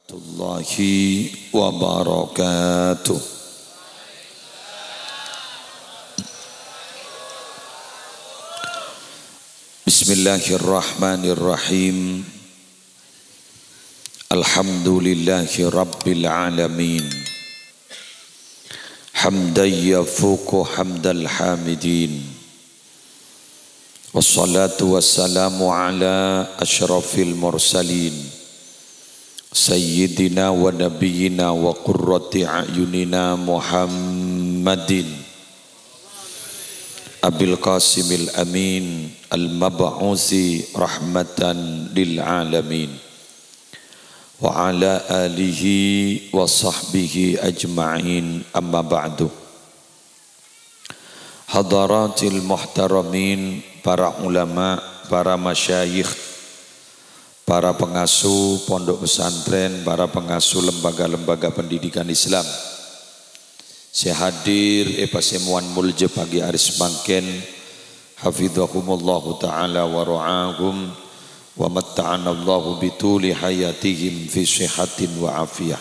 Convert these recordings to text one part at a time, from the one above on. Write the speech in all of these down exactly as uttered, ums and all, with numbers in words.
warahmatullahi wabarakatuh. Bismillahirrahmanirrahim. Alhamdulillahi rabbil alamin. Hamdan yafuqu hamdal hamidin. Wassalatu wassalamu ala asyrafil mursalin, sayyidina wa nabiyyina wa qurrati a'yunina Muhammadin Abil Qasimil Amin al-mab'usi rahmatan lil alamin, wa ala alihi wa sahbihi ajma'in, amma ba'du. Hadaratil muhtaramin, para ulama, para masyayikh, para pengasuh pondok pesantren, para pengasuh lembaga-lembaga pendidikan Islam sè hadir è pasemowan molja pagi arè samangkèn, hafidhahumullahu ta'ala wa ra'ahum, wa matta'anallahu bituli hayatihim fi sihatin wa afiyah.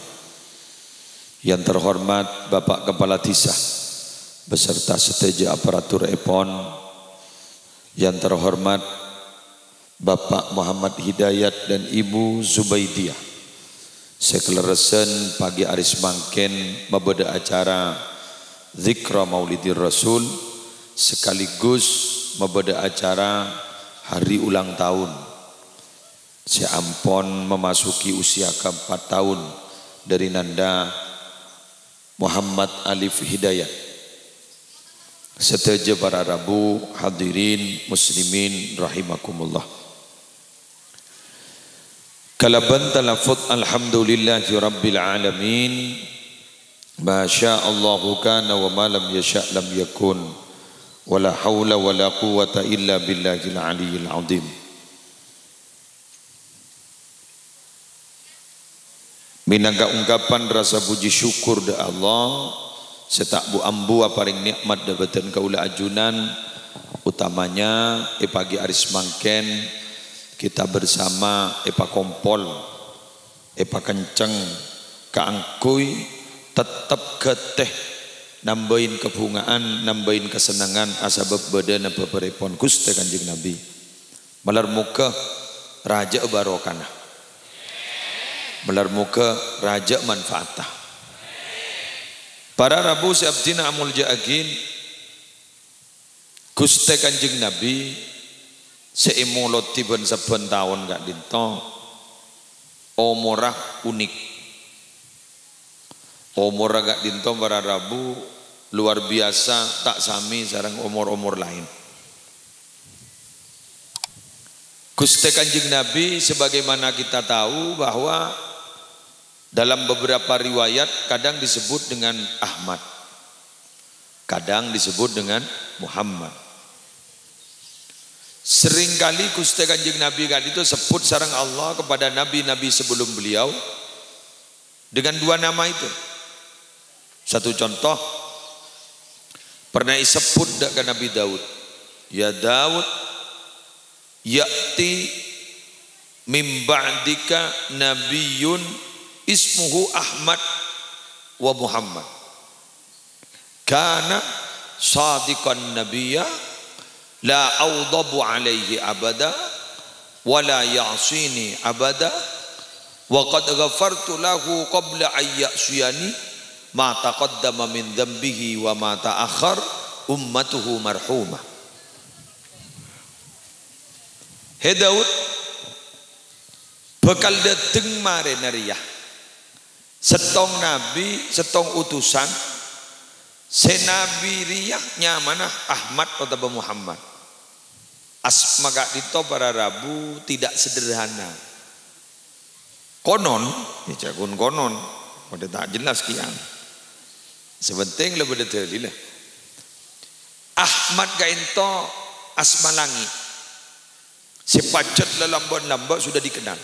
Yang terhormat Bapak Kepala Desa beserta sadhâjâ aparaturèpon, yang terhormat Bapak Muhammad Hidayat dan Ibu Zubaidiyah, sè kalerressan pagi arè samangkèn mabâdâ acara Zikra Maulidir Rasul, sekaligus mabâdâ acara hari ulang tahun, sè ampon memasuki usia keempat tahun dari Nanda Muhammad Alif Hidayat. Sadhâjâ para rabu, hadirin muslimin rahimakumullah. Kalabân talaffuz alhamdulillahi rabbil alamin, ma syaa Allahu kana wa ma lam yasya' lam yakun, wa la haula wa la quwwata illa billahil aliyyil azim. Mènangka ongkapan rasa puji syukur dâ' Allah sè ta' bu-ambu aparèng nè'mat dâ' bâdân kaulâ ajunan, utamanya è pagi arè samangkèn kita bersama èpakompol, èpakencèng kaangghuy tettep ghâtè nambâi kabhunga'an, nambâi kasennengngan asabâb bâdâna bhâbhârèpon Ghustè Kanjeng Nabi. Malar moghâ rajâ'â barokana. Malar moghâ rajâ'â manfaatta. Para rabu sè abdhina amoljâ'aghi, Ghustè Kanjeng Nabi sè èmolodhi bân sabbhân taon ka'dinto omorra unik. Omorra ka'dinto para rabu luar biasa, ta' samè sareng omor-omor laèn. Ghustè Kanjeng Nabi, sebagaimana kita tahu bahwa dalam beberapa riwayat kadang disebut dengan Ahmad, kadang disebut dengan Muhammad. Seringkali Ghustè Kanjeng Nabi ka'dinto sebut sareng Allah kepada nabi-nabi sebelum beliau dengan dua nama itu. Satu contoh, pernah èsebbhut dâ' ka Nabi Daud, "Ya Daud, ya'ti min ba'dika nabiyyun ismuhu Ahmad wa Muhammad." Kana shadiqan nabiyya, la aghdabu alaihi abada, wa la ya'sini abada, wa qad ghafartu lahu qabla an ya'siyani ma taqaddama min dzambihi wa ma ta'akhkhar, ummatuhu marhumah. He Daud, bhâkal dâteng marèna rèya sèttong nabi, sèttong utusan, sè nabi rèya nyamana Ahmad otabâ Muhammad. Asma ka'dinto para rabu tidak sederhana. Konon, ya, jhâ' ghun konon, padâ ta' jelas kèya. Sè pentèng la bâdâ dalilla. Ahmad ka'dinto asma langngè'. Sè pajhât lalambâ'ân lambâ' sudah dikenal.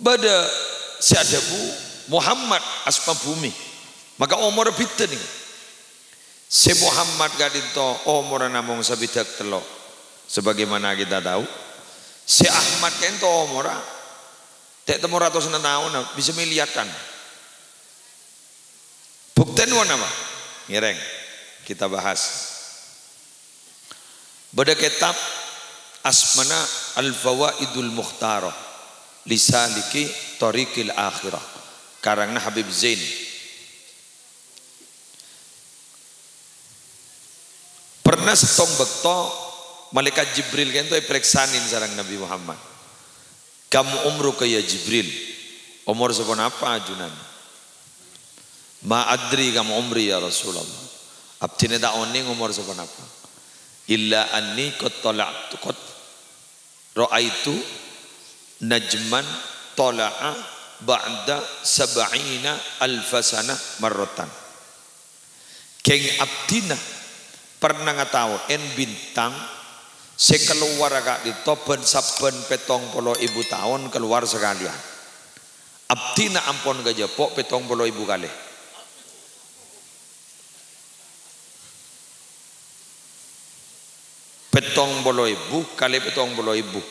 Bâdâ sè adhâbu, "Muhammad asma bhumè, maka omorra bhidhâ nèng." Sè Muhammad ka'dinto omorra namong sabidhâk tello', sebagaimana kita tahu. Sè Ahmad ka'dinto omorra Ta' temmo ratosanna taon, bisa miliyaran. Buktèna mon apa? Ngèrèng. Kita bahas. Bâdâ kètab asmana Al-Fawaidul Mukhtarah li Saliki Thariqil Akhirah, karangna Habib Zain. Pernah sèttong bâkto Malaèkat Jibril ka'dinto èparèksanè sareng Nabbhi Muhammad. "Kam umruka ya Jibril?" "Omor saponapa ajunan?" "Ma adri kam umri ya Rasulullah." "Abdhina ta' onèng omor saponapa. Illa anni qad tala'tu, qad ra'aitu najman tala'a ba'da sab'ina alfa sanah marratan." Kèng abdhina pernah ngataowè bintang sè kalowar ka'dinto bân sabbhân pèttong polo èbu taon kalowar sakalèyan. Abdhina ampon kajhâpo' pèttong polo èbu kalè. Pèttong polo èbu kalè pèttong polo èbu.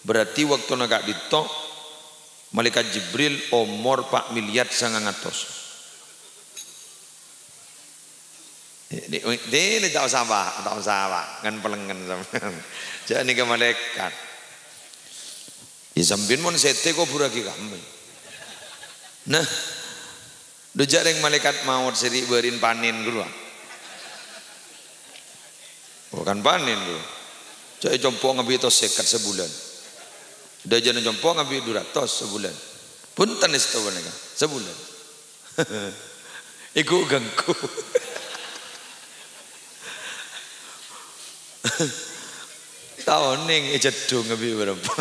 Berarti bâktona ka'dinto Malaèkat Jibril omor pa' milyar sangang atos. Ini, ini ta' osa, Pak, ta' osa, Pak. Ngan pelengngen sampèyan. Jhâ' nèka malaèkat. Ya, sampèyan mon sèdhâ kobhurraghi kammè. Nah, dhu jhâ' rèng malaèkat maot sè ri'-bâri'na panèn ghâllu, ah. Bukan panèn ghâllu. Jhâ' ècompo' ngabi' tos sèket sabulân. Dâjâna compo' ngabi' dhu ratos sabulân. Bhunten èsto panèka, sabulân. Èghu-ghânggu. Ta' onèng èjhâddhung ngabi' bârâmpa.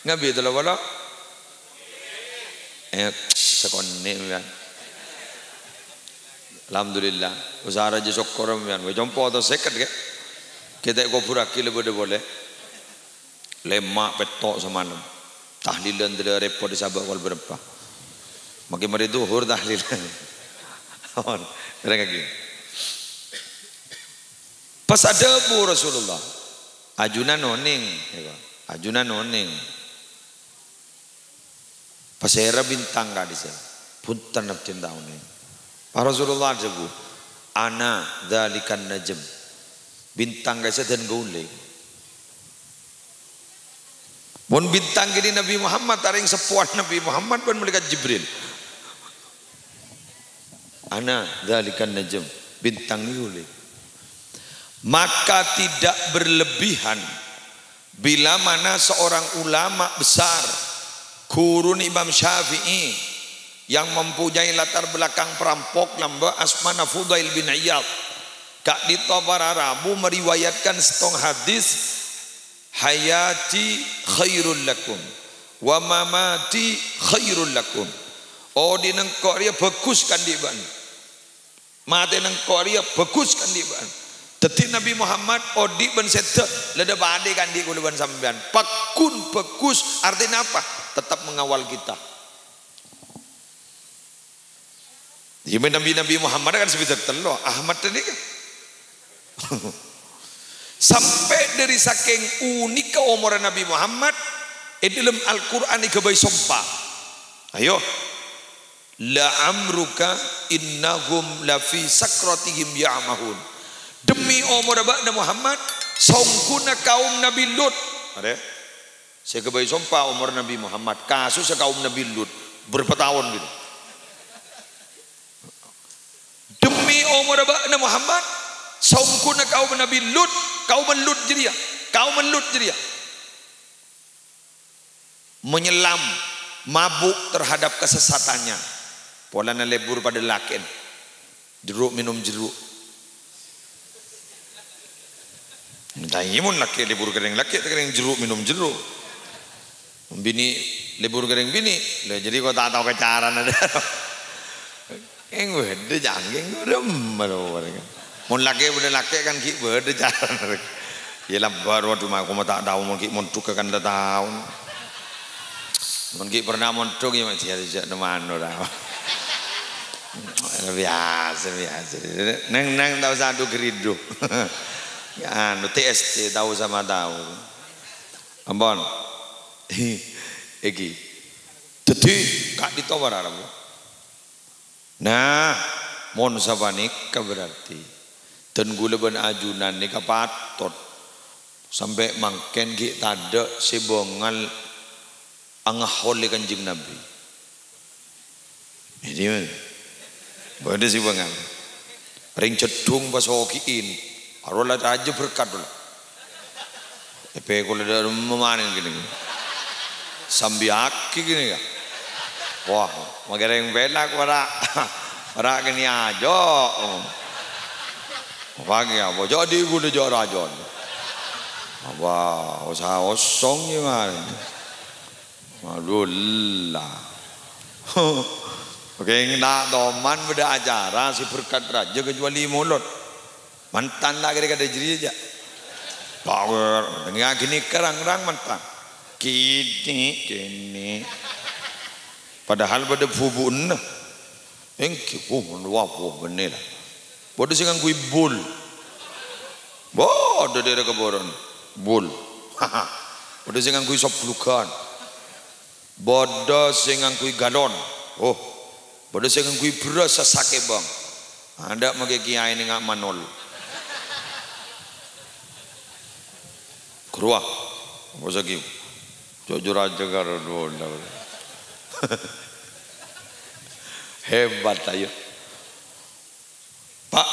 Ngabi' tello polo. Eh, sakonè', sampèyan. Alhamdulillah. Usaha rajâ sokkor, sampèyan. Wè, compo' tos sèket, kè. Kita kobhurraghi la bâdâ polè. Lèma' pètto' samalem. Tahlilan dâlâ rèpot èsabâ' kol bârâmpa. Makkè marè dhuhur tahlilan. Ampon, rèngngaghi. Pas adhâbu Rasulullah, "Ajunan onèng," èko. "Ajunan onèng." Pasèra bintang ka'dissa'? "Bhunten, abdhina ta' onèng." Pas Rasulullah adhâbu, "Ana dzalikan najm." Bintang ka'dissa' dân kaulâ. Mon bintang kènè' Nabbhi Muhammad, arèng seppowan Nabbhi Muhammad bân Malaèkat Jibril. "Ana dzalikan najm." Bintang nèko kaulâ. Maka tidak berlebihan bila mana seorang ulama besar, ghuruna Imam Syafi'i, yang mempunyai latar belakang perampok lambâ', asmana Fudail bin Iyad. Ka'dinto para rabu meriwayatkan sèttong hadis, "Hayati khairul lakum, wa mamati khairul lakum." Odi'na engko' rèya bhâghus kandhi' bâ'na. Matèna engko' rèya bhâghus kandhi' bâ'na. Dhâddhi Nabbhi Muhammad odi' bân sèdhâ la dâ-padâ kandhi' kaulâ bân sampèyan. Pagghun bhâghus, artèna apa? Tetap mengawal kita. Iyâ, mè' Nabbhi, Nabbhi Muhammad kan sè bâdâ tello', Ahmad tadi kan. Sampè' dâri sakèng unikka omorra Nabbhi Muhammad, è dâlem Al-Qur'an èghâbây sompa. Ayo. "La amruka innahum lafi sakratihim ya'mahun." Demi omorra bâ'na Muhammad, songghuna kaum Nabbhi Lut. Arè. Sè èghâbây sompa omor Nabbhi Muhammad, kasussa kaum Nabbhi Lut, bârâmpa taon gitu. Demi omorra bâ'na Muhammad, songghuna kaum Nabbhi Lut, kaum Lut jârèya, kaum Lut jârèya. Menyelam, mabuk terhadap kesesatannya. Polana lebur padâ lakè'en. Jeruk minum jeruk. Entah, iyâ, mon lakè' lebur ka rèng lakè', ka rèng jeruk minum jeruk. Binè' lebur ka rèng binè'. Lah, jadi kok ta' tao ka carana dâ'. Eng bâdâ cangkèng, remma lho, mereka. Mon lakè' bâdâ lakè' kan ghi' bâdâ carana. Iyâ, lambâ' rowa, coma koma ta' tao, mon ghi' mondhuk kan ta' tao. Mon ghi' pernah mondhuk, iyâ, ma' jâ-, jâ-, nemano ra. Biyasa, biyasa. Neng, neng, ta' osa adu geridu. Anu, T S C, tao sama tao. Ampon. Iki. Dhâddhi, ka'dinto para rabu. Nah, mon sapanèka berarti dân kaulâ bân ajunan nèka patot sampè' mangkèn ghi' tadâ' sè bângal angahol è Kanjeng Nabi. Jadi, bâdâ sè bângal. Rèng Jeddhung pas ogi'in. Arola rajâ berkat dulu. Èpè kaulâ dâ' remma manèng kènè. Sambiyaghi kènè, ya. Wah, makkè rèng Pèlak para', para' kènè ajâ'. Pagi apa? Jadi kaulâ jâ' rajâ. Apa, osa osong gimana? Aduh, la. Oke, ta' toman bâdâ acara sè berkat rajâ kecuali molod. Mantan ta' kèra kadhâ' jârèya, jâ'. Ta' kèra, ngagini kerang-rang mantan. Kènè, kènè. Padahal bâdâ bubu'na. Èngghi, bu, luwâ, bu, bânnè la. Bâdâ sè ngangghuy bul. Bâdâ dâ'râ kabârâ'ân. Bul. Bâdâ sè ngangghuy sablughân. Bâdâ sè ngangghuy galon. Oh. Bâdâ sè ngangghuy bherrâs sasakèbâng. Adâ' makkè kèyaè nènga' manol. Ghâruwa. Apa sagi? Jujur aja karo dhuwâ. Hebat, ayo. Pak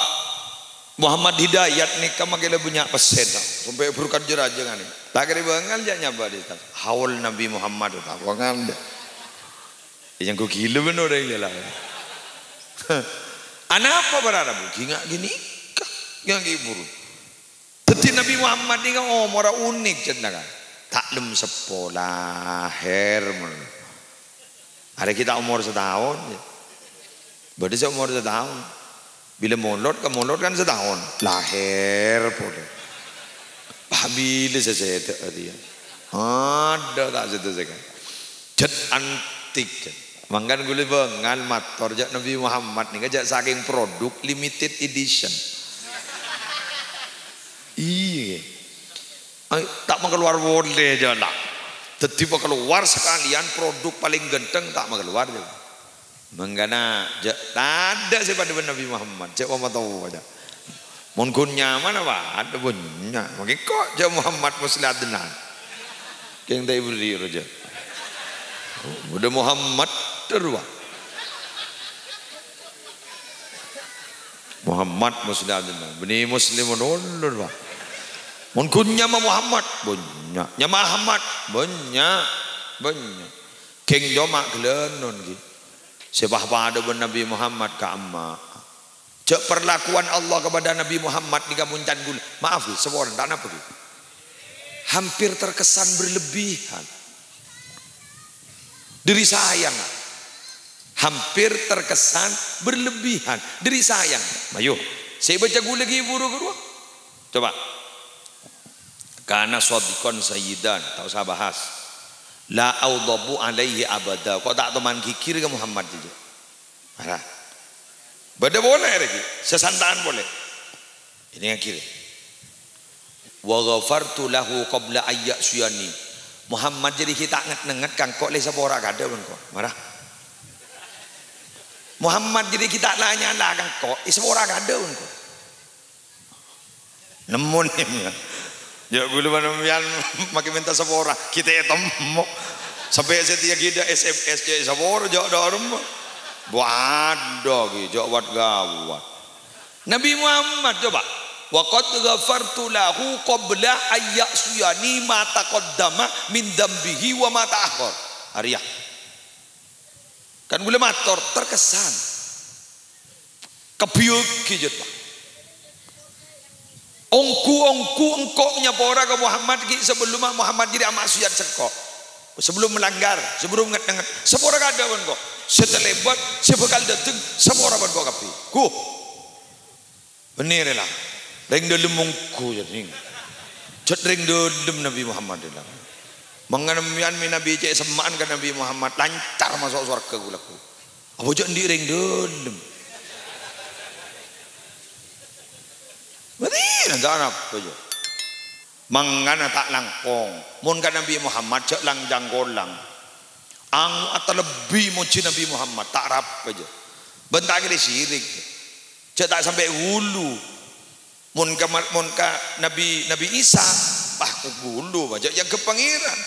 Muhammad Hidayat nèka makkè la bânnya' pèssèna, sampè' berkat jâ' rajâ nganè. Ta' kèra bângal jâ' nyabâ' dhi, Ustaz. Haul Nabi Muhammad, ta' bângal, dâ'. Yang gua gila bener orang jalan. Anapa para rabu? Ghi nga' ghânèka. Ghi nga' ghi' buru. Dhâddhi Nabi Muhammad nèka omorra unik, cètna kan. Ta' lem seppo lahèr, mon. Arèya ghi' ta' omor sataon, ya. Bâdâ sè omor sataon. Bilâ molod, ka molod kan sataon. Lahèr polè. Wah, bilâ sè sèdhâ arèya. Adâ' ta' sèdhâ sè kan. Jhât antik, jhât. Mangkana ghulâ bângal mator jâ' Nabi Muhammad nèka jâ' sakèng produk limited edition. Iyâ. Ay, ta' makalowar polè jâ' la. Dhâddhi makalowar sakalèyan produk palèng ghântheng ta' makalowar jâ'. Mangkana jâ' tadâ' sè padâ bân Nabi Muhammad, jâ' pamatowa jâ'. Mon ghun nyaman apa? Adâ' bânnya'. Mangkèn ko' jâ' Muhammad Muslim Adnan. Kèng ta' èberri' roja. Bâdâ Muhammad terus, Pak. Muhammad Muslim Adnan. Bânnè Muslim ulun, Pak. Mon ghun nyama Muhammad, bânnya'. Nyama Ahmad, bânnya'. Bânnya'. Kèng coma ghâlânon, ghi. Sè pa-padâ bân Nabi Muhammad ka'emma. Jâ' perlakuan Allah kepada Nabi Muhammad nèka mon can ghulâ. Maaf, ghi, saporana ta' napa, ghi. Hampir terkesan berlebihan. Dâri sayang. Hampir terkesan berlebihan. Dâri sayang. Ayo, sè bâca ghulâ ghi buru ghâruwa. Coba. Kana shadiqan sayyidan, ta' osa bahas. La aghdabu alaihi abada. Ko' ta' toman ghighir ka Muhammad jâ'. Mara. Bâdâ polè rèya, sè santa'an polè. Ini yang kiri. Wa ghafartu lahu qabla an ya'siyani. Muhammad jârèya ghi' ta' nget-nengnget ka engko' lè sapora kadâ' bân ko'. Mara. Muhammad jârèya ghi' ta' la-nyala ka engko', è sapora kadâ' bân ko'. Nemmo nèng. Jâ' ghulâ bân sampèyan makkè mènta sapora, kita ètemmo. Sampè' satèya ghi' dâ' S M S cè' sapora, jâ' dâ' remma. Waduh, ghi, jâ' wat-gawat. Nabi Muhammad, coba. Wa qad ghafartu lahu qabla an ya'siyani ma taqaddama min dzambihi wa ma ta'akhkhar. Arèya. Kan ghulâ mator, terkesan. Kabiyâghi, jât, Pak. Ongghu-ongghu engko' nyapora ka Muhammad ghi' sabellumma Muhammad jârèya amaksiyat sengko'. Sebelum melanggar, sebelum nget-nengnget. Sapora kadâ' bân ko'. Sè talèbât, sè bhâkal dâteng, sapora bân ko' kabbhi. Ghu. Bhender la. Rèng dâlem mongghu, jât, nèng. Jât rèng dâlem Nabi Muhammad la. Mangkana sampèyan mè' Nabi cè' semma'an ka Nabi Muhammad, lancar maso' sowarghâ ghu-lagghu. Apa jâ' andi' rèng dâlem? Berarti, ta' napa, jâ'. Mangkana ta' langkong. Mon ka Nabi Muhammad, jâ' lang-jangkolang. Ang-, atalebbi mojhi Nabi Muhammad, ta' arapa, jâ. Bân ta' kèra sirik. Jâ ta' sampè' ghulu. Mon ka, mon ka Nabi, Nabi Isa, wah, ghulu, jâ, èangghep Pangèran.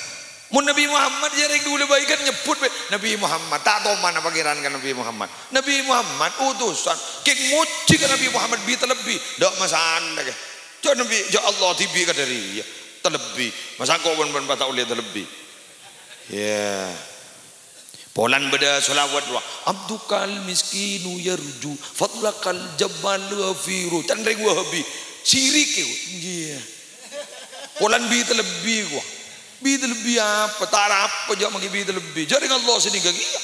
Mon Nabi Muhammad, jâ rèng ghulâ bhâi kan nyebbhut bhâi, "Nabi Muhammad." Ta' tomana Pangèran ka Nabi Muhammad. Nabi Muhammad, utusan. Kèng mojhi ka Nabi Muhammad, bi' talebbi. Ta' masalah, kè. Jâ Nabi, jâ Allah dhibi' kadhâri, yâ. Talebbi. Masa engko' bân, bân pas ta' ollè talebbi. Yâ. Polana bâdâ sholawat rowa, "Abdukal miskinu yarju, fadlakal jabbalu ghafiru." Can rèng Wahabi. Sirik, yâ. Iyâ. Polana bi' talebbi, kowa. Bi' talebbi apa? Ta' arapa, jâ, mangkè bi' talebbi. Jâ rèng Allah sè nèngghâ kèya.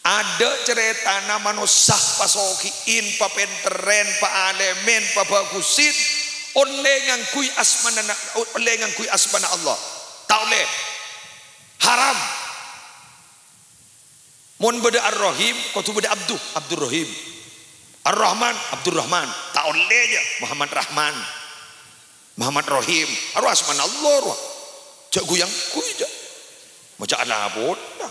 Adâ' carètana manossa pasoghi'in, papènterrèn, paalemèn, pabhâghusin, ollè ngangghuy asmana, ollè ngangghuy asmana Allah. Ta' ollè. Haram. Mon bâdâ Ar-Rahim, kodhu bâdâ Abdu, Abdurrahim. Ar-Rahman, Abdurrahman. Ta' ollè, jâ, Muhammad Rahman. Muhammad Rahim. Arowa asmana Allah, rowa. Jâ' ghu-, èangghuyâ, jâ. Maca alapona.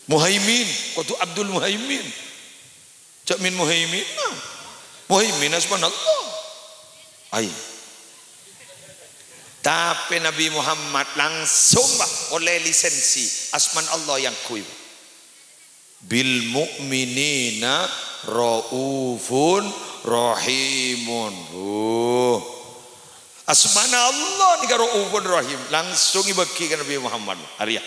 Muhaimin, kodhu Abdul Muhaimin. Jâ' min Muhaimin. Muhaimin asmana Allah. Ai. Tapè Nabi Muhammad langsung, Pak, ollè lisensi asmana Allah èangghuyâ. "Bil mu'minina raufun rahimun." Huh. Asmana Allah nèka Raufun Rahim. Langsung èbâghi ka Nabi Muhammad. Arèya.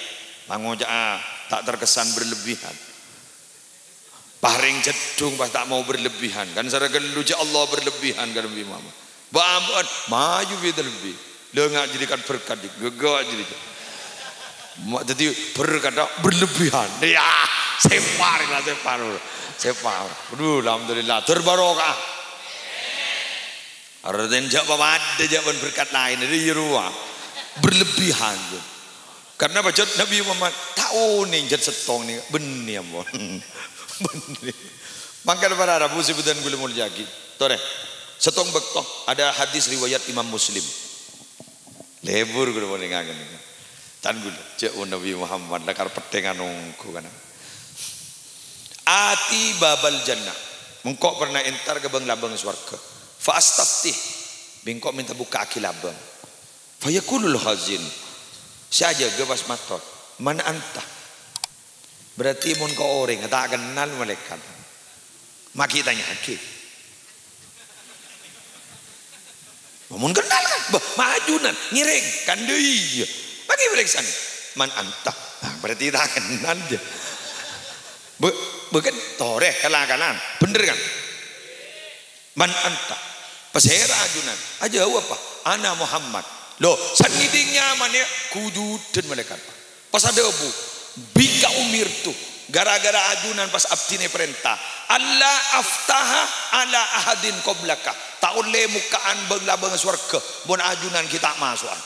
Mangoca'a ta' terkesan berlebihan. Parèng jeddhung pas ta' mau berlebihan. Kan sara ghâllu jâ Allah berlebihan ka Nabi Muhammad. Bâ-, bâ'ân, mayu bi' talebbi. Lè nga' jârèya kan berkat, jâ. Ghâghâ jârèya, jâ. Ma-, dhâddhi berkat, ta', berlebihan. Yâ, sè parèng la, sè parèng. Sè parèng. Aduh, alhamdulillah. Ter barokah. Artèna jâ' papadâ jâ' bân berkat laèn. Iyâ rowa. Berlebihan, jâ. Karna pajhât Nabi Muhammad, ta' onèng jhât sèttong nèka, bânnè, ampon. Bânnè. Mangkana para rabu sè bhâdhân kaulâ molja'aghi. Torè, sèttong bâkto, ada hadis riwayat Imam Muslim. Lebur kaulâ mon ènga' nèka. Can kaulâ, jâ' Nabi Muhammad, lakar pettèngan ongghu kana. "Ati babal jannah." Mengko' pernah entar ka bâng-labâng sowarghâ. "Fa astaftih." Bi' engko' mènta bukka'aghi labâng. Fayaqulul khazin, sè ajâgâ pas mator, "Man anta?" Berarti mon ka orèng ta' kennal malaèkat. Ma' ghi' tanya'aghi. Mon kennal kan, bâh, ma' ajunan, ngèrèng, kan, iyâ. Ma' ghi' parèksanè, "Man anta?" Nah, berarti ta' kennal jâ. Bâ-, bâ kan torè, kala-kalan. Bhender kan? "Man anta?" Pasèra ajunan? Ajâwâb, "Ana Muhammad." Lho, san ngèdhing nyamana, ghujudhân malaèkat. Pas adhâbu, "Bika umirtu." Gara-gara ajunan pas abdhina èparènta, "Alla aftaha ala ahadin qablaka." Ta' ollè mokka'an bâng-labângnga sowarghâ, mon ajunan ghi' ta' maso'an.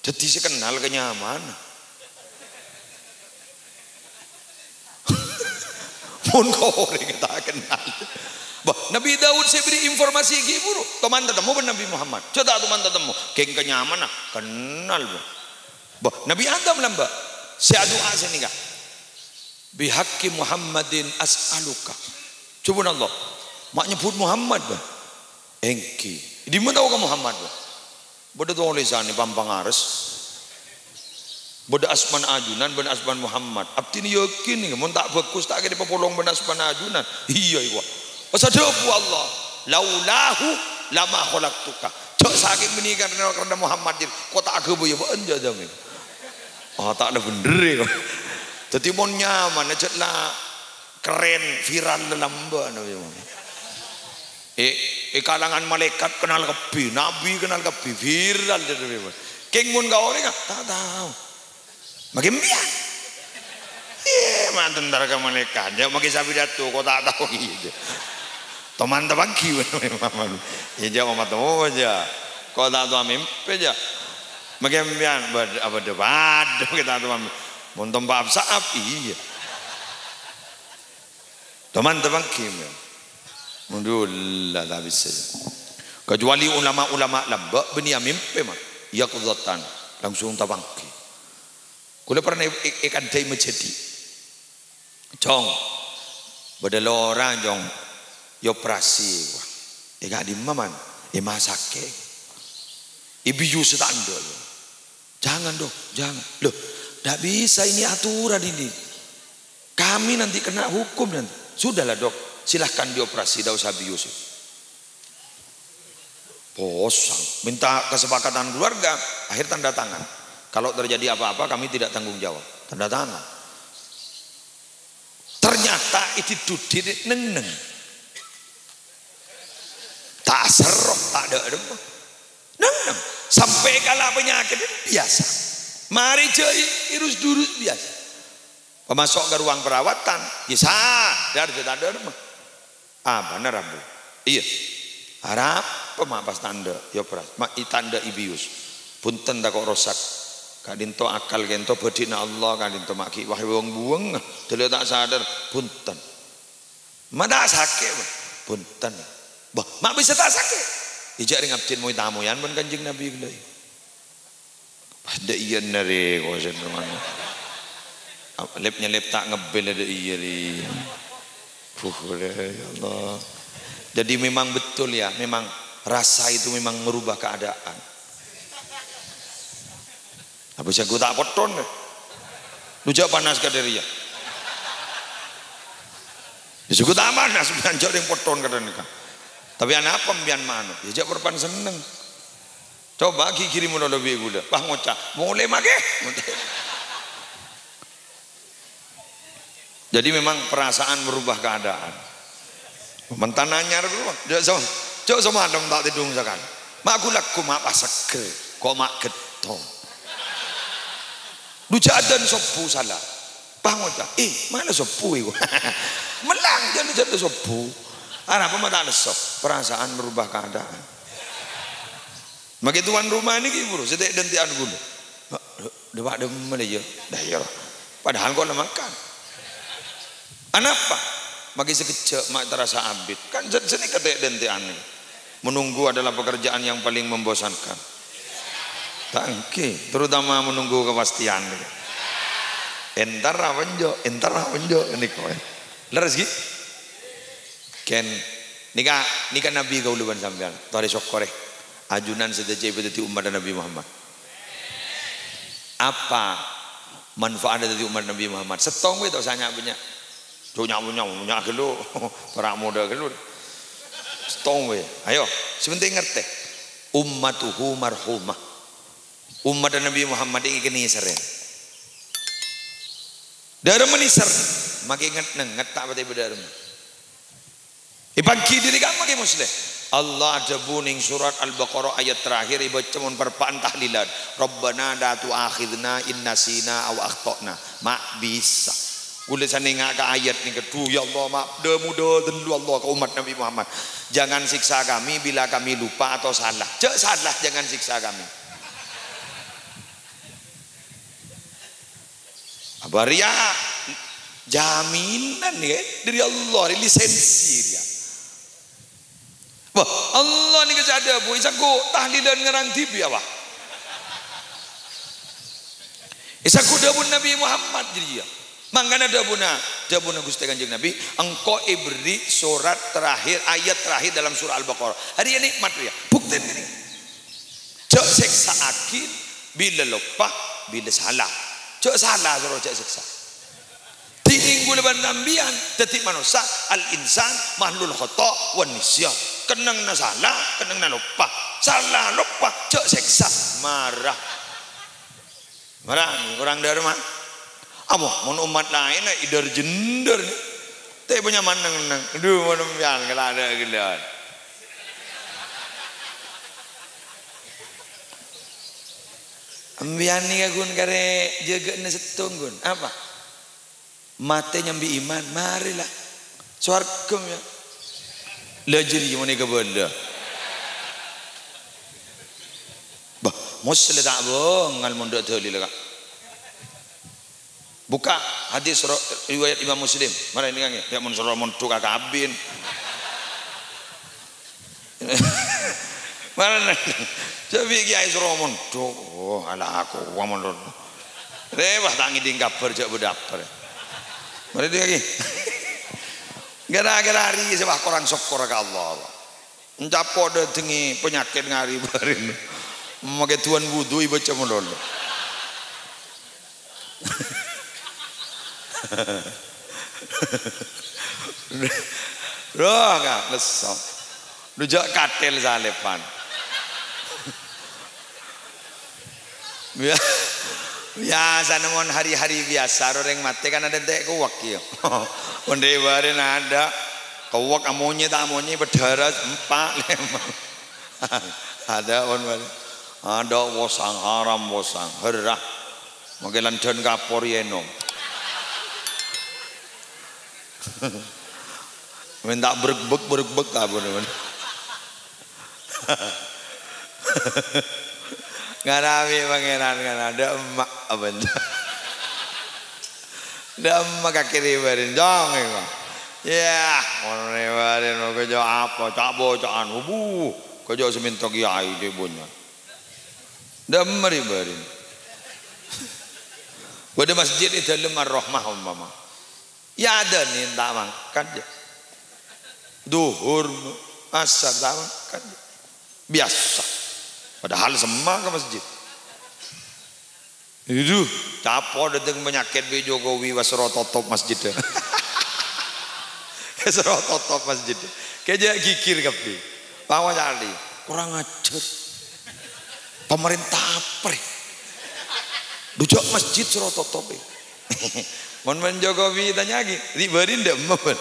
Dhâddhi sè kennal ka nyamana. Mon ka orèng ta' kennal. Bâh, Nabi Daud sè bèrri' informasi ghi' buru. Toman tatemmo bân Nabi Muhammad. Jâ' ta' toman tatemmo. Kèng ka nyamana. Kennal, bâh. Bâh, Nabi Adam lambâ'. Sè adu'a sè nèka. "Bihaqqi Muhammadin as'aluka." Subhanallah. Ma' nyebbhut Muhammad, bâh. Èngghi. Dimma tao ka Muhammad, bâh? Bâdâ tolèsan è pampang arès. Bâdâ asmana ajunan bân asmana Muhammad. Abdhina yakin, mon ta' bhâghus, ta' kèra èpapolong bân asmana ajunan. Iyâ, èkowa. Pas adhâbu Allah, "Laulahu lama khalaqtuka." Jâ' sakèng bânnè karna, karna Muhammad, jâ, ko' ta' aghâbâyâ bâ'ân, jâ' Adam. Ah, ta' la bhender, èkowa. Dhâddhi mon nyamana jâ' la kerrèn, viral lambâ' Nabi Muhammad. È, è kalangan malaèkat kennal kabbhi, nabi kennal kabbhi, viral jâ' Nabi Muhammad. Kèng mon ka orèng, ta' tao. Maghi empèyan. Iyâ, ma' entar ka malaèkat. Jâ' maghi sapidato, ko' ta' tao, iyâ. Toman tapangghi, Nabi Muhammad. Iyâ, jâ' ma' temmo, jâ'. Ko' ta' tao mimpè, jâ'. Maghi empèyan, bâd-, apa, bâdâ, bâdâ, maghi ta' tao mimpè. Mon tompa' sa'ap, iyâ. Toman tapangghi, ya. Alhamdulillah, ta' bisa. Kecuali ulama-ulama lambâ' bânnè mimpè, ma'. Yaqdhatan, langsung tapanggil. Kaulâ pernah è-, è-, èkandhâi majâdi'. "Cong, bâdâ lorana, Cong, èoperasi." "È ka'dimma, Man?" "È masakè'." "Èbiyus ta' endâ', Cong?" "Jangan, Dok, jangan." "Loh, ndak bisa, ini aturan ini. Kami nanti kena hukum nanti." "Sudahlah, Dok, silahkan dioperasi, ndak usah biyus." Posang, minta kesepakatan keluarga, akhir tanda tangan. "Kalau terjadi apa-apa, kami tidak tanggung jawab." Tanda tangan. Ternyata è dâddhi neng-neng. Ta' serro, ta' dâ'-, dâ'-, neng-neng. Sampè' kala panyakèt biyasa. Marè jâ' è-, èrus-durus biyasa. Pas maso' ka ruang perawatan, yâ sadar jâ' ta' dâ'-, dâ'-, "Ah, bhender, Ambu." "Iyâ." "Arapa ma' pas ta' endâ', yâ, pras-, ma' è ta' endâ' èbiyus?" "Bhunten, tako' rosak. Ka'dinto akal ka'dinto bâdhina Allah, ka'dinto ma' ghi' wah buwâng-buwâng, dâlâ ta' sadar." "Bhunten." "Ma' ta' sakè', Bun?" "Bhunten." "Bâh, ma' bisa ta' sakè'?" "Iyâ, jâ' rèng abdhina moy-tamoyan bân Kanjeng Nabi ghellâ'." Pas dâ' iyâ nèrè kosen roman. Lep-nyelep ta' ngebbel dâ' iyâ rè. Puh, ya Allah. Jadi memang betul ya, memang rasa itu memang merubah keadaan. Apa sè ghu ta' potton, deh. Lu jâ' panas kadhâriyâ. Yâ, sè ghu ta' panas, jâ' rèng potton kadhâriyâ. Tapè anapa sampèyan manut? Yâ, jâ' porpan senneng. Coba ghi' ghiri mon ana bi' ghulâ. Pas ngoca', "Molè makè." Jadi memang perasaan merubah keadaan. Mentana anyar dulu, jâ' so-, jâ' somalem ta' tèdung sakalè. Ma' ghu-lagghu ma' pas seggher, ko' ma' ghettong. Lu jâ' adzan sobbhu sala. Pas ngoca', "Eh, mala sobbhu iku?" Mellang jâ' adzan sobbhu. Arapa ma' ta' lesso? Perasaan merubah keadaan. Makè tuan rumah nèka buru, sè tè'-dântè'an ghulâ. Dâpa' dâmma lè, iyâ. Dah, iyâ. Padahal ko' la makan. Anapa? Makè sakejjhâ' ma' terasa abit. Kan sè-, sè nèka tè'-dântè'an nèka. Menunggu adalah pekerjaan yang paling membosankan. Ta' ènggi, terutama menunggu kepastian nèka. Entar apa enjâ'? Entar apa enjâ'? Nèka, eh. Lerres, ghi? Kèng, nèka, nèka Nabi kaulâ bân sampèyan. Torè sokkorè. Ajunan sadhâjâ èpadhâddhi ommatta Nabi Muhammad. Apa manfaatnya dhâddhi ommat Nabi Muhammad? Sèttong bhâi ta' osa nya'-bânnya'. Jhâ' nya'-bânnya', nya' ghâllu. Para' modâ ghâllu. Sèttong bhâi. Ayo, sè pentèng ngartè. Ummatuhu marhumah. Ommatta Nabi Muhammad nèka nèserrè. Dâremma nèser. Makè nget-, nengnget ta' patè bâdâ dâremma. Èpangghi dâri kamma kè Muslim? Allah adhâbu neng surat Al-Baqarah ayat terakhir, èbâca mon parpa'an tahlilan, "Rabbana la tu'akhidna in nasina aw akhta'na." Ma' bisa. Kaulâ sanènga' ka ayat nèka, "Dhu, ya Allah, ma' dâ-, mudâ tello, Allah, ka ommat Nabi Muhammad. Jangan siksa kami bila kami lupa atau salah." Jhâ' salah, jangan siksa kami. Apa rèya jaminan, ya, dâri Allah, rèya lisensi rèya. Wah, Allah nèka sè adhâbu, èsangghu tahlilan ngarang dhibi' apa? Èsangghu dhâbuna Nabi Muhammad jârèya. Mangkana dhâbuna, dhâbuna Ghustè Kanjeng Nabi, "Engko' èberri' surat terakhir, ayat terakhir dalam surah Al-Baqarah." Arèya nè'mat rèya. Buktèna kènè'. Jhâ' sèksa'aghi bilâ loppa, bilâ sala. Jhâ' sala, soro jhâ' sèksa. Dhinèng kaulâ bân sampèyan dhâddhi manossa, al-insan mahallul khata' wan nisyan. Kennengnganna sala, kennengnganna loppa. Sala loppa, jhâ' sèksa, mara. Mara, korang dâremma. Apa, mon ommat laènna èdâr-jendâr, tè bânnya' mannèng-nèng. Adhu, mon sampèyan kala adâ' ghellâ'. Sampèyan nèka, ghun, karè jâgâna sèttong, ghun. Apa? Matè nyambi iman, marè la. Sowarghâ, ya. La jârèya mon èkabâlâ. Bâh, Muslim ta' bângal mon dâ' dalil, Ka'. Bukka' hadis ro-, riwayat Imam Muslim. Mara nèka, ya, mon soro mondhuk kakabin. Marèna, jhâ' bi' Kèyaè soro mondhuk. Oh, ala aku, wa mondhuk. Rèwah ta' ngèdhing kabhâr jhâ' bâdâ apa. Marè dhika ghi. Gara-gara arè sè wah korang sokkor ka Allah. Encapo' dâtengngè panyakèt ngari bârin. Makè du'an wudu èbâca malolo. Roh, ka, lesso. Dujâ' kathèl salèpan. Biyasana mon hari-hari biyasa, orèng matè kan adâ' ente' kowak, iyâ. Mon rèbârin adâ'. Kowak amonyè ta' amonyè, bâdârâ empa', lèma'. Adâ' mon bâri. Adâ' posang, haram posang, herra. Mangkè lanjhân kapor ènom. Mènta bregbek, bregbek, apa namanya? Ngarawi Pangèran, ngara-, dâ' emma' apa ento? Dâ' emma' kakè rèbârin, jong, iyâ. Yah, mon rèbârin, kèjâ' apa? Ca'-boca'an, wubu, kèjâ' sè mènta kèyaè, cè' bânnya'. Dâ' emma' rèbârin. Bâdâ masjid è dâlem Ar-Rahmah, ompama. Yâ, adâna ta' mangkat, yâ. Dhuhur, Asar ta' mangkat, yâ. Biyasa. Padahal semma' ka masjid. Aduh, capo' dâteng panyakèt bi' Jokowi, wah soro totop masjid. Soro totop masjid. Kèjâ' ghighir kabbhi. Pawa cali. Kurang ajar. Pamarènta apa rè? Dujâ' masjid soro totop, è. Mon, mon Jokowi tanya'aghi, rèbârin dâ' emma', bân.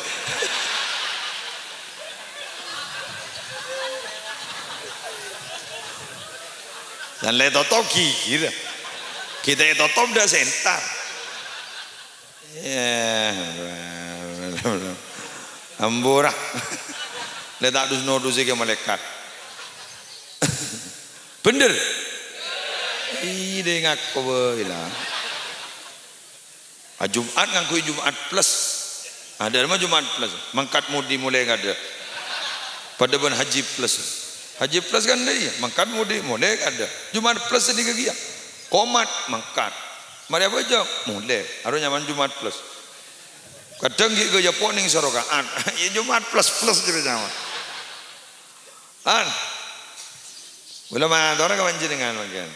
San lè totop ghighir. Ghi' ta' ètotop dâ' sè entar. Yah, ampora. Lè ta' dus-nodusè ka malaèkat. Bhender? Iyâ, dâ' ngako bhâi, la. Ah, Jum'at ngangghuy Jum'at Plus. Ah, dâ'remma Jum'at Plus. Mangkat modi molè ngadâ'. Padâ bân Haji Plus. Haji Plus kan dâ' iyâ, mangkat modi molè ngadâ'. Jum'at Plus nèka kèya. Komat mangkat. Marè abhâjâng molè. Aro nyamana Jum'at Plus. Kadhâng ghi' ghâjâ po' nèng soro ka'at. Iyâ, Jum'at Plus-plus jârèya nyamana. An. Kaulâ mator ka panjhennengngan mangkèn.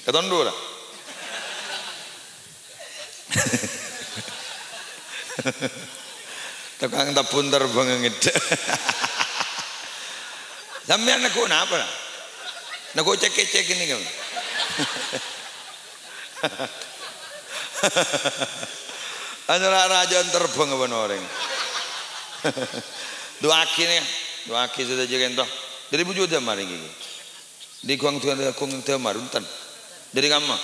Katon dhu, ra? Tokang tabbhu terbhâng ngèdhâ'. Sampèyan neggu' napa, ra? Neggu' cèk-kècèk ini, kan? Anyara rajâ'ân terbhâng bân orèng. Du'aaghi, nè. Du'aaghi sadhâjâ kènto. Dâri bujudhâ marè ghi. Di guang dâ-, guang dâ' marunten. Dâri kamma.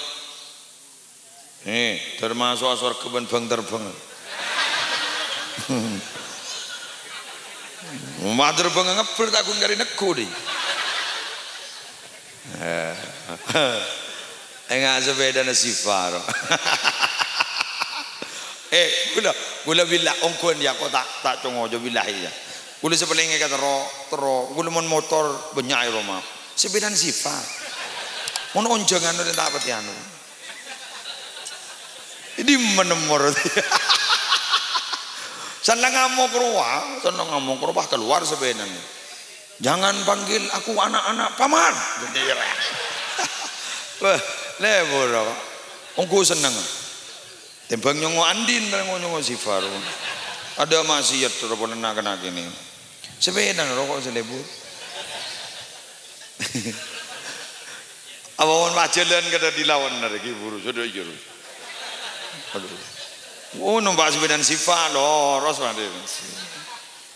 Eh, termasuk sowarghâ bân bhâng-terbhâng. Omah terbhâng ngebbhâr ta' ghun karè neggu', dhi. Eh. Enga' sapèdana Siva, ro. Eh, kaulâ, kaulâ bilâ, ongghuwân, yâ, ko' ta', ta' co-ngoco, billahi, yâ. Kaulâ sapalèngè ka terro, terro, kaulâ mon motor bânnya' è roma. Sapèdana Siva. Mon onjhângan ta' patè anu. È dimma nemmor? Sanna ngamok rowa, sanna ngamok rowa, keluar sapèdana. "Jangan panggil aku anak-anak, Paman!" Wah, lebur, Pak. Ongghu senneng. Tèmbhâng nyongngo' Andin, nyongngo', nyongngo' Siva. Adâ' maksiat, terro polana kènè'. Sapèdana ro ko' sè lebur. Apa mon pajhâlân kadâ' dilawan narèki buru sodâ iyâ, ro. Aduh. Oh, nompa' sapèdana Siva, loros, Pak.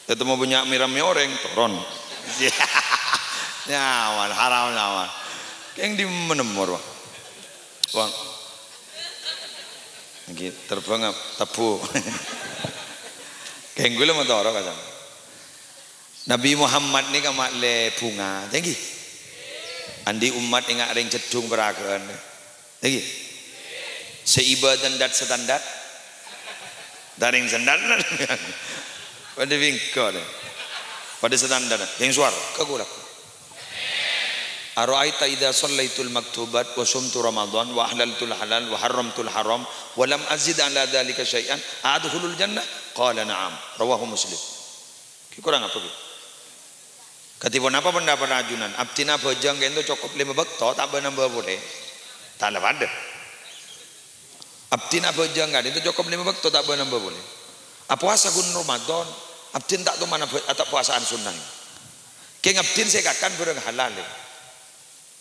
Tètemmo bânnya' mèramè orèng, toron. Nyaman, haram nyaman. Kèng dimma nemmor, Pak. Bang. Ngghi, terbhâng ap-, tabbhu. Kèng kaulâ mator ka sampèyan. Nabbhi Muhammad nèka ma' lè bhunga, ta' ngghi? Andi' ommat enga' rèng cèddhung paragâ'ân. Ta' ngghi? Sè ibâdâ dât-satandât. Dârèng sandal. Padâ bingko, deh. Padâ satandar. Kèng sowarghâ kaulâ. "Ara'aita idza shallaitul maktubat wa sumtu Ramadan wa ahlaltul halal wa harramtul haram wa lam azid ala dzalika syai'an, adkhulul jannah?" Qala, "Na'am." Rawahu Muslim. Ghi' korang apa ghi'? Kadhi ponapa pendapat ajunan? Abdhina abhâjâng ka'dinto cokop lèma bâkto, ta' bâ-nambâ polè? Ta' la padâ. Abdhina abhâjâng ka'dinto cokop lèma bâkto, ta' bâ-nambâ polè. Apowasa ghun Ramadan, abdhina ta' toman abhâ-, ta' powasa'an sunnah. Kèng abdhina sè èkakan bhârâng halal, è.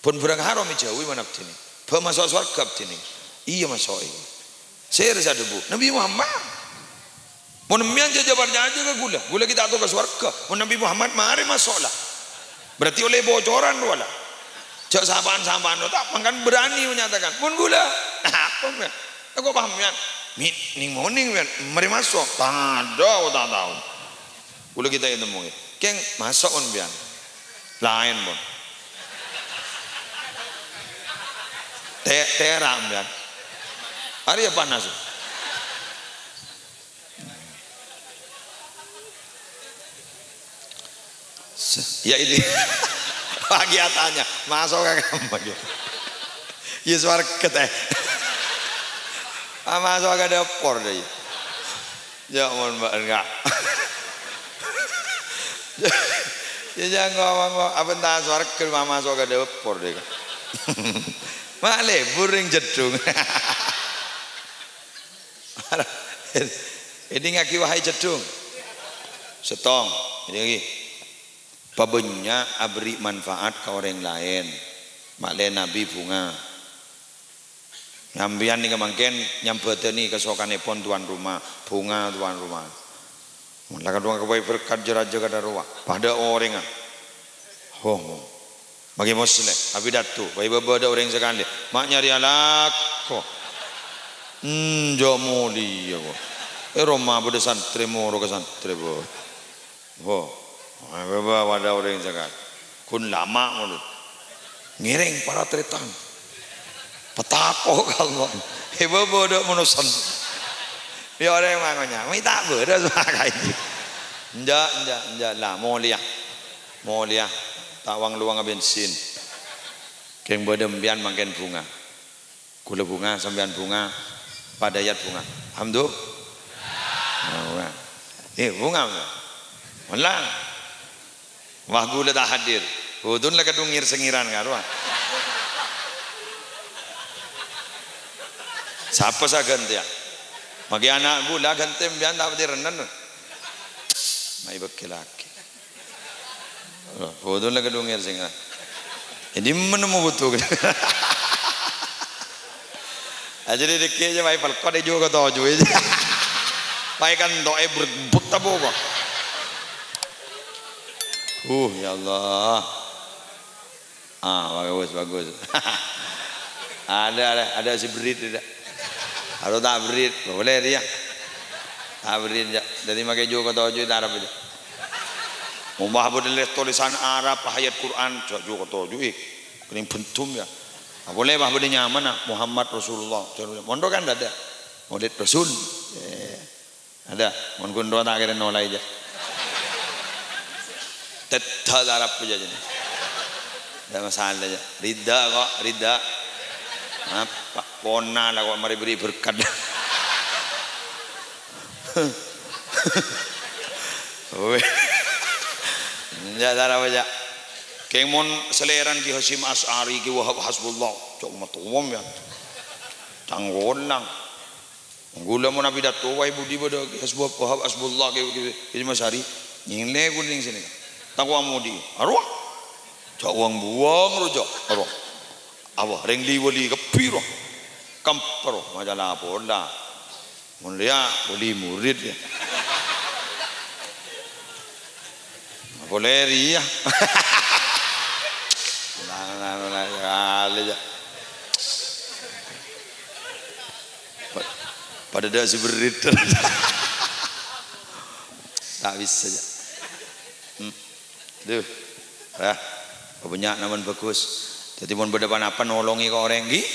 Bân bhârâng haram èjhâuwi mon abdhina. Bâ' maso' sowarghâ abdhina. Iyâ, maso'è. Sèra sè adhâbu? Nabbhi Muhammad. Mon sampèyan jhâ' parcajâ ka ghulâ, ghulâ ghi' ta' tao ka sowarghâ. Mon Nabbhi Muhammad marè maso' la. Berarti ollè bocoran rowa la. Jhâ' sapa'an-sapa'an, ta' mangkana berani menyatakan. Mon ghulâ, apa, Mbak? Engko' paham, Mbak? Mi-, nèng-monèng, Mbak. Marè maso'. Tadâ', ta' tao. Ghulâ ghi' ta' ètemmo, ghi'. Kèng maso' mon sampèyan. Laèn, pon. Te-, tera', sampèyan. Arèya panas. Se-, ya ini. Lagi atanya, maso' ka kamma, ya? Ya, sowarghâ, tè. Ah, maso' ka dâpor, dâ, ya. Ya, mon, Mbak, enggak. Ya, jangan ngomong, apa entah sowarghâ, ma-, maso' ka dâpor, dâ. Ma' lebur nèng jeddhung. Èdingngaghi, wahai jeddhung. Sèttong, èdingngaghi. Pabânnya' aberri' manfaat ka orèng laèn. Ma'lè Nabbhi bhunga. Sampèyan nèka mangkèn nyambhâdhâni kasokanèpon tuan rumah. Bhunga tuan rumah. Mon la kadhuwâ kabây berkat jâ-rajâ kadâ' rowa. Padâ orèngnga. Ho, ho. Maghi Moslèh, apidato, bâi bâbâ tadâ' orèng sakalè. Ma' nyarèya lako. Enjâ' molèya, ko'. È roma bâdâ santrè, moro ka santrè, bo. Ho. Bâbâ tadâ' orèng sakalè. Ghun lama ngono. Ngèrèng para tarètan. Patako ka Allah. È bâbâ tadâ' manossa. Ya orèng mangonya. Mè' ta' bârâs makaè. Enjâ', enjâ', enjâ'. La, molèya. Molèya, ta' wang-lowang bensin. Kèng bâdâ sampèyan mangkèn bhunga. Ghulâ bhunga, sampèyan bhunga, padâ yâ bhunga. Alhamdulillah. Bhunga. Eh, bhunga, bhunga. Molang. Wah, ghulâ ta' hadir. Budun la kadhung ngèr-sèngèran karo. Sapa sè aghântèya? Maghi ana' ghulâ aghântè sampèyan ta' patè rennèn. Mayu bâkkèl lagi. Loh, foto la kadhung ngèr sènga'. È dimma nemmo foto? Ajâ dhi' dhâggi' jâ mayu pelkot è jhuko toju'. Mayu kan to'è berbut apa kok? Uh, ya Allah. Ah, bagus, bagus. Ada, ada, ada si berit, ada. Aro ta' berit, boleh dia. Ta' berit, ya. Jadi makai jhuko toju' ta' Arab aja. Umpama bâdâ lè-, tulisan Arab, ayat Quran, jhuko toju', eh. Kèng bhendhum, ya. Ah, boleh, bah, bâdâ nyamana, Muhammad Rasulullah. Mondok kan ada. Maulid Rasul. Eh. Ada, mon ghun rowa ta' kèra nolai jâ. Tèdhâ' la Arab jâ jâ. Ndak masalah jâ. Ridha kok, ridha. Apa? Pona la kok marè bâri' berkat. Weh. Jâ' la Arab jâ. Kèng mon salèrana Ki Hasyim Asy'ari, Ki Wahab Hasbullah. Cok matomom ya. Canggolang. Ghulâ mon apidato, wae budi bâdâ Ki Hasbu-, Wahab Hasbullah, Ki, Ki, Ki Masari. Nyèlè kunèng sènè. Tako' amodi. Arowa. Jâ' wang-buwang ro, jâ'. Arowa. Apa? Rèng li-wali kabbhi ro. Kampèr ro. Maca la pola. Mon lèya, wali murid ya. Polè rèya. Nah, nah, nah, nah, kali ya. Pa-, padâ dâ' si berit. Ta' bisa, ya. Hmm. Duh. Ah, bânnya' namen bagus. Dhâddhi, mon bâdâ pa-napa, nolongè ka orèng, ghi?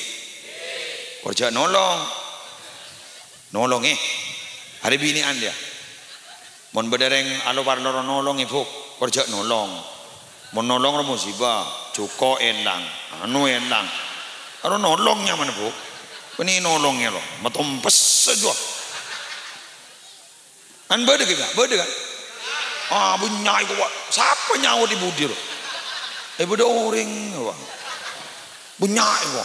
Kor jâ' nolong. Nolongè. Arè binè'an, ya. Mon bâdâ rèng alo parlo ro nolongè, Bu. Kor jâ' nolong. Mon nolong ro musibah. Jhuko' èlang, anu èlang. Aro nolong nyamana, Bu. Bânnè nolong, yâ, lo. Matompes aja. Kan bâdâ, ghi, Pak? Bâdâ, kan? Ah, bânnya' èko, Pak. Sapa nyaot è budi, lo? Eh, bâdâ orèng, Pak. Bânnya' èko.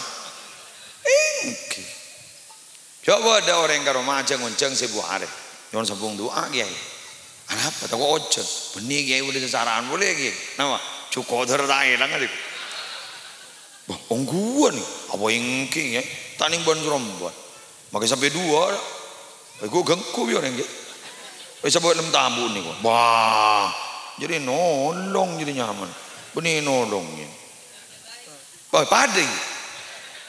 Èngghi. Coba bâdâ orèng ka roma ajhâng-onjhâng sèbu arè. Nyo'on sambhung du'a, Kèyaè. Anapa? Tako' ojhâng. Bânnè, Kèyaè, polè sasara'an polè, Kèyaè. Napa? Jhuko' dâr ta' èlang, adhi. Wah, ongghuwân, nè. Apa èngghi, Kèyaè? Ta' nèng bân-sarombân. Makè sampè' duwâ'. Èko ganggu, bi' orèng, Kèyaè. Wis, apa lem tabu' nèko. Wah, jârèya nolong, jârèya nyaman. Bânnè nolong, Kèyaè. Oh, padâ, ghi?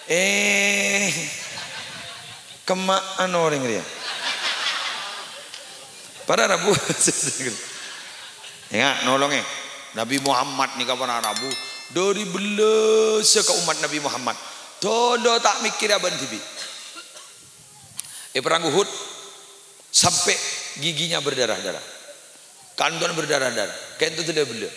Eh, kemma'an orèng rèya. Para rabu. Enga', nolongè. Nabi Muhammad nèka para rabu. Dâri bellâssa ka ommat Nabi Muhammad. Tolo ta' mèkkèrè abâ'na dhibi'. È perang Uhud, sampè' giginya berdarah-darah. Kandhu'na berdarah-darah. Ka'dinto dâlâ-bellâ.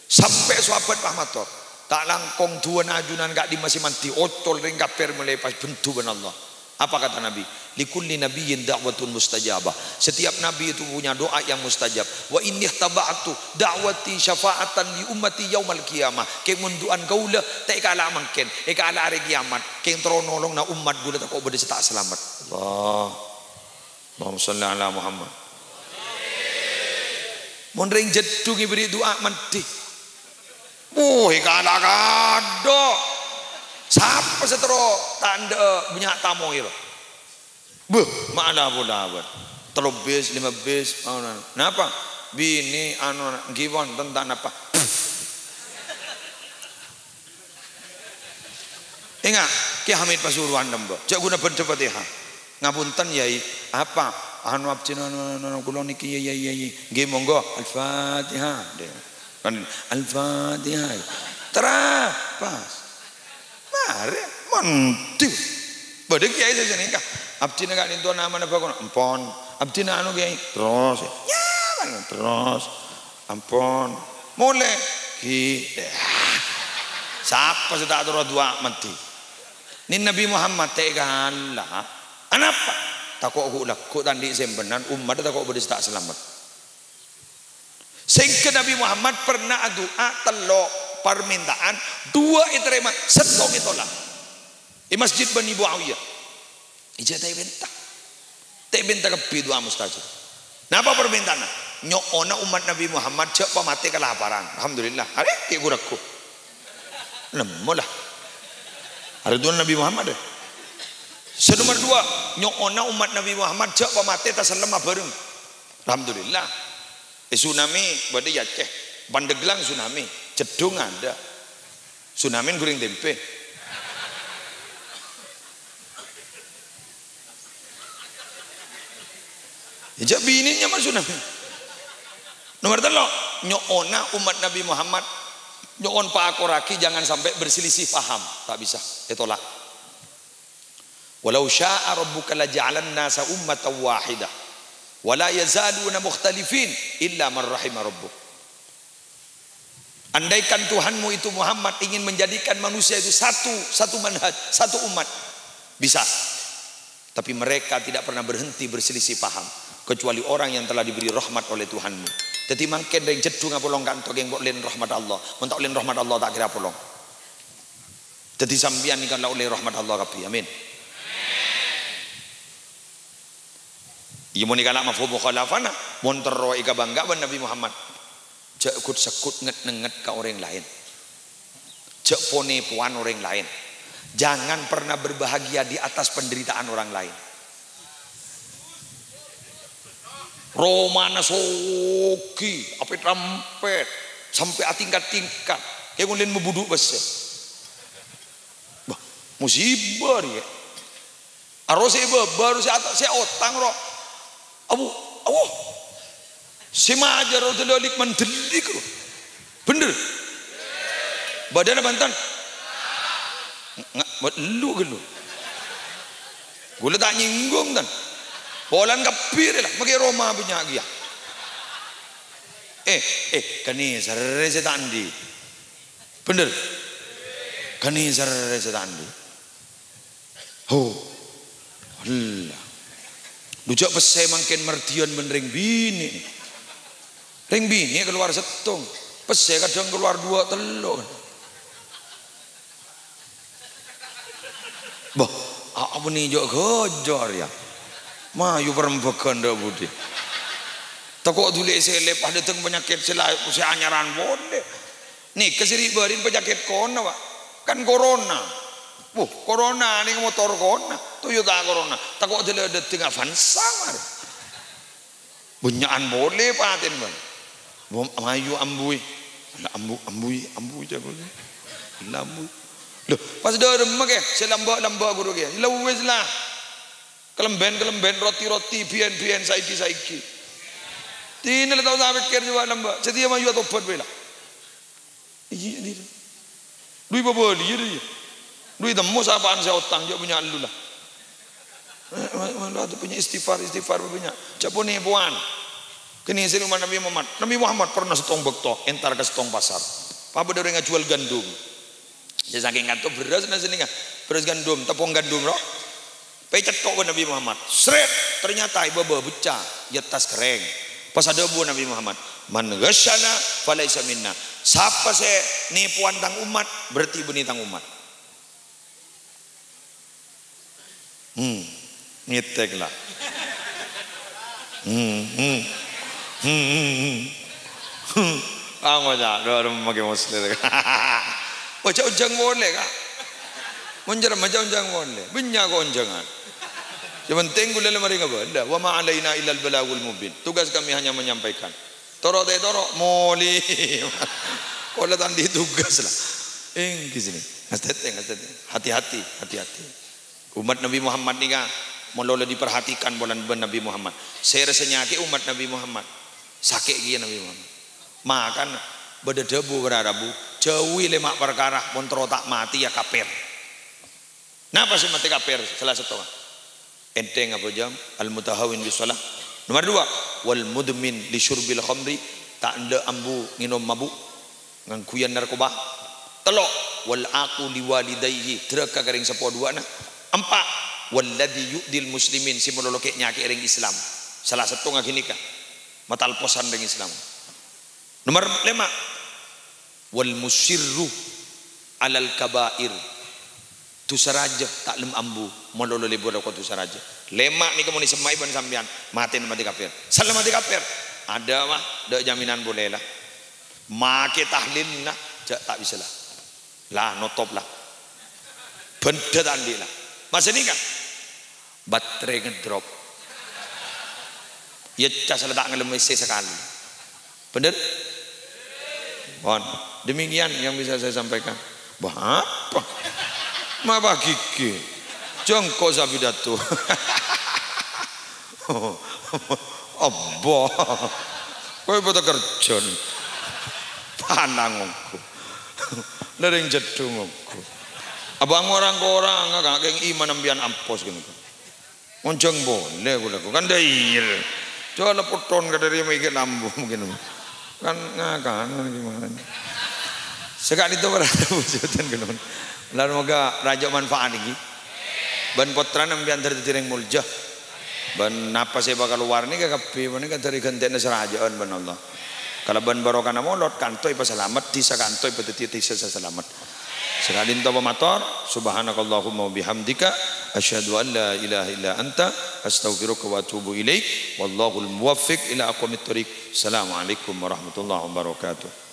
Sampè' sahabat pas mator. Ta' langkong duwâna ajunan ka'dimma sè mandhi, ocol rèng kafir molaè pas bendhu bân Allah. Apa kata Nabi? "Likulli nabiyyin da'watun mustajabah." Setiap nabi itu punya doa yang mustajab. "Wa inni ikhtaba'tu da'wati syafa'atan li ummati yaumal qiyamah." Kèng mon du'ana kaulâ, ta' èkala' mangkèn, èkala' arè kiyamat. Kèng terro nolongnga ommat ghulâ tako' bâdâ sè ta' salamet. Allah. Allahumma shalli ala Muhammad. Mon rèng jeddhung èberri' du'a mandhi. Wuh, èkala' kadho. Sapa sè terro ta' endâ' bânnya' tamoy, lo? Beuh, ma'ala pola, bân. Tello bis, lèma bis, anu, anu. Napa? Binè, anu, anu, ghi wonten ta' napa? Enga', Kè Hamid Pasuruan nembâ. Jhâ' ghuna bhendhâ Fatihah. Ngapunten, Yai. Apa? Anu, abdhina, anu, anu, anu, kaulâ nèkè, Yai, Yai, Yai. Ngghi, monggo. Al-Fatihah. Dek. Kan, Al-Fatihah. Terra, pas. Marè, mandhi. Bâdâ kèyaè sè sanèka. Abdhina ka'dinto namana bhâkona. Empon. Abdhina anu, Kèyaè. Terros. Nyaman, terros. Ampon. Molè. Ghi. Sapa sè ta' terro du'a mandhi? Nèng Nabi Muhammad ta' èkala'. Anapa? Tako' ghu-, lagghu' ta' andi' sèmpenan, ommadda tako' bâdâ sè ta' salamet. Sèngghâ Nabi Muhammad pernah adu'a tello' parmènta'an, duwâ' ètarèma, sèttong ètolak. È Masjid Bani Muawiyah. Ijâ ta' èpènta. Ta' èpènta kabbhi du'a mustajab. Napa parmènta'anna? Nyo'ona ommat Nabi Muhammad jhâ' pamatè kalaparan. Alhamdulillah. Arè, ghi' ghu-ragghu. Nemmo la. Arè du'ana Nabi Muhammad, eh. Sè nomer duwâ', nyo'ona ommat Nabi Muhammad jhâ' pamatè tasellem abhâreng. Alhamdulillah. Eh, tsunami bâdâ è Aceh. Pandeglang tsunami. Jeddhung adâ'. Tsunami goreng tempe. Jhâ' binè nyaman tsunami. Nomer tello', nyo'ona ommat Nabi Muhammad, nyo'on pakorraghi jangan sampai berselisih paham. Ta' bisa, ètolak. "Walau syaa rabbuka laja'alan nasa ummatan wahidah, wa la yazaluna mukhtalifin illa man rahima rabbuk." Andaikan Tuhanmu itu, Muhammad, ingin menjadikan manusia itu satu, satu manhaj, satu umat, bisa. Tapi mereka tidak pernah berhenti berselisih paham, kecuali orang yang telah diberi rahmat oleh Tuhanmu. Dhâddhi mangkèn rèng jeddhung apolong ka'dinto kèng polè rahmat Allah. Mon ta' polè rahmat Allah, ta' kèra apolong. Dhâddhi sampèyan nèka la ollè rahmat Allah kabbhi. Amin. Iyâ, mon nèka la mafhum mukhalafana, mon terro èkabângghâ bân Nabi Muhammad. Jhâ' ghut-segghut nget-nengnget ka orèng laèn. Jhâ' pon-èpowan orèng laèn. Jangan pernah berbahagia di atas penderitaan orang laèn. Romana soghi, apèt-rampèt, sampè' atingkat-tingkat. Kèng ollè mabudhu' pèssè. Bâh, musibah rèya. Aro sè bâbâ, aro sè ata-, sè otang, ro. Abu, abu. Sè majâr, ro, dâlâlik mandâlik, ro. Bhender? Bâdâna bhânten? Nga-, ma-, elu ghâllu. Ghulâ ta' nyèngghong, tan. Polana kabbhi rè, la. Makè roma bânnya' kèya. Eh, eh, kanèserrè sè ta' andi'. Bhender? Ghânèka sarè sè ta' andi'. Ho. Ella. Lu jhâ' pèssè mangkèn mardhiyân bân rèng binè'. Rèng binè' kalowar sèttong. Pèssè kadhâng kalowar duwâ' tello'. Bâh, a-, apa nèka jhâ' ghâjâr, yâ? Mayu parembhâghân dâ' budi. Tako' dhuli sè lèp, padâ dhâng panyakèt sè la-, sè anyaran polè. Nèka sè ri'-bâri' panyakèt kona, Pak. Kan corona. Wuh, corona nèng motor kona, Toyota Corona. Tako' dâlâ dhâddhi Avanza, marè. Bânnya'an polè patèn, Bang. Bo-, mayu ambuy. La ambu-, ambuy, ambuy, jago. La ambuy. Loh, pas dâremma kè, sè lambâ'-lambâ' ghuru kè. La wis la. Kalambhiyân-kalambhiyân, roti-roti, bhiyân-bhiyân, saiki-saiki. Dinah la tao tapèkkèr jhubâ' lambâ'. Satèya mayu atobhât bhâi la. Iyâ, iyâ. Dhu èpabâliyâ, dhu, iyâ. Dhu ètemmo sapa'an sè otang, jhâ' bânnya' lu, la. Eh, ma-, ma-, la, punya istighfar, istighfar bânnya'. Jhâ' ponèpowan. Kènè' sè ommat Nabi Muhammad. Nabi Muhammad pernah sèttong bâkto, entar ka sèttong pasar. Pas bâdâ orèng ajhuwâl gandum. Jhâ' sakèng kanto bherrâs na sènènga. Bherrâs gandum, teppong gandum, ro. Pècètto' bân Nabi Muhammad. Sret! Ternyata è bâbâ beccè', è attas kerrèng. Pas adhâbu Nabi Muhammad, "Man ghasyana falaisa minna." Sapa sè nèpowan tang ommat, berarti bânnè tang ommat. Hmm. Ngètèk la. Hmm, hmm. Hmm, hmm, hmm. Hmm. Ah, ngoca', dhu, arep makè muslim. Oca' onjhâng polè, Ka'. Mon jhârem oca' onjhâng polè. Bânnya' kok onjhângan. Sè penting kaulâ la marè ngabâlâ. "Wa ma alaina illal balagul mubin." Tugas kami hanya menyampaikan. Toro' ta' toro', molè. Kaulâ ta' andi' tugas la. Èngghi sènè. Ngastètè, ngastètè. Hati-hati, hati-hati. Ommat Nabi Muhammad nèka malolo diperhatikan polana bân Nabi Muhammad. Sè rassa nyakè' ommat Nabi Muhammad. Sakè' kèya Nabi Muhammad. Makana bâdâ dhâbu para rabu, "Jhâuwi lèma' parkara, mon terro ta' matè, yâ, kapèr." Napa sè matè kapèr? Sala sèttongnga. Ènthèng apa jhâm? Al-mutahawin bis shalah. Nomor dua, wal mudmin li syurbil khamri, ta' endâ' ambu ngènom mabu'. Ngangghuyan narkoba. Tello', wal aqu li walidaihi, dhârâka ka rèng seppo duwâ'na. Empa', walladzi yu'dzil muslimin, sè malolo kè' nyakè'è rèng Islam. Sala sèttongnga ghânèka, matalposan rèng Islam. Nomor lèma', wal musirru alal kaba'ir. Dhusa rajâ ta' lem ambu, malolo lebur lako dhusa rajâ. Lèma' nèka mon èsemma'è bân sampèyan, matèna matè kapèr. Sala matè kapèr. Adâ', Pak, dâ' jaminan polè la. Makè tahlil, nah, jhâ' ta' bisa la. La, notop la. Bhendhâ ta' andi' la. Masa nèka? Baterè ngedrop. Yâ, cas la ta' ngalem W C sakalè. Bhendher? Pon. Demikian yang bisa saya sampaikan. Bâh, apa? Ma' pagighi. Jhângko' sè pidato. Abba. Kowe pada kerja ni. Panang ongghu. Lereng jedhung ongghu. Abang orang-orang ngakak keng iman ambian ampos gini. Onjhâng polè kaulâ, kan dâ' iyâ. Jhâ' la potton ka dâri mèkè lambung mungkin. Kan ngakanan gimana. Saka'dinto para wujudan kaulâ. Lan moga rajâ manfaat iki. Bân pottrana sampèyan dâddhi rèng molja. Bân napa sè èpakalowar nèka kabbhi panèka dâri ghântèna sè rajâ'ân bân Allah. Kalabân barokana molod, kanto èpasalamet, dhisa kanto èpadâddhi dhisa sè salamet. Saka'dinto pamator, subhanakallahumma wa bihamdika, asyhadu an la ilaha illa anta, astaghfiruka wa atubu ilaik. Wallahul muwaffiq ila aqwamit thoriq. Assalamualaikum warahmatullahi wabarakatuh.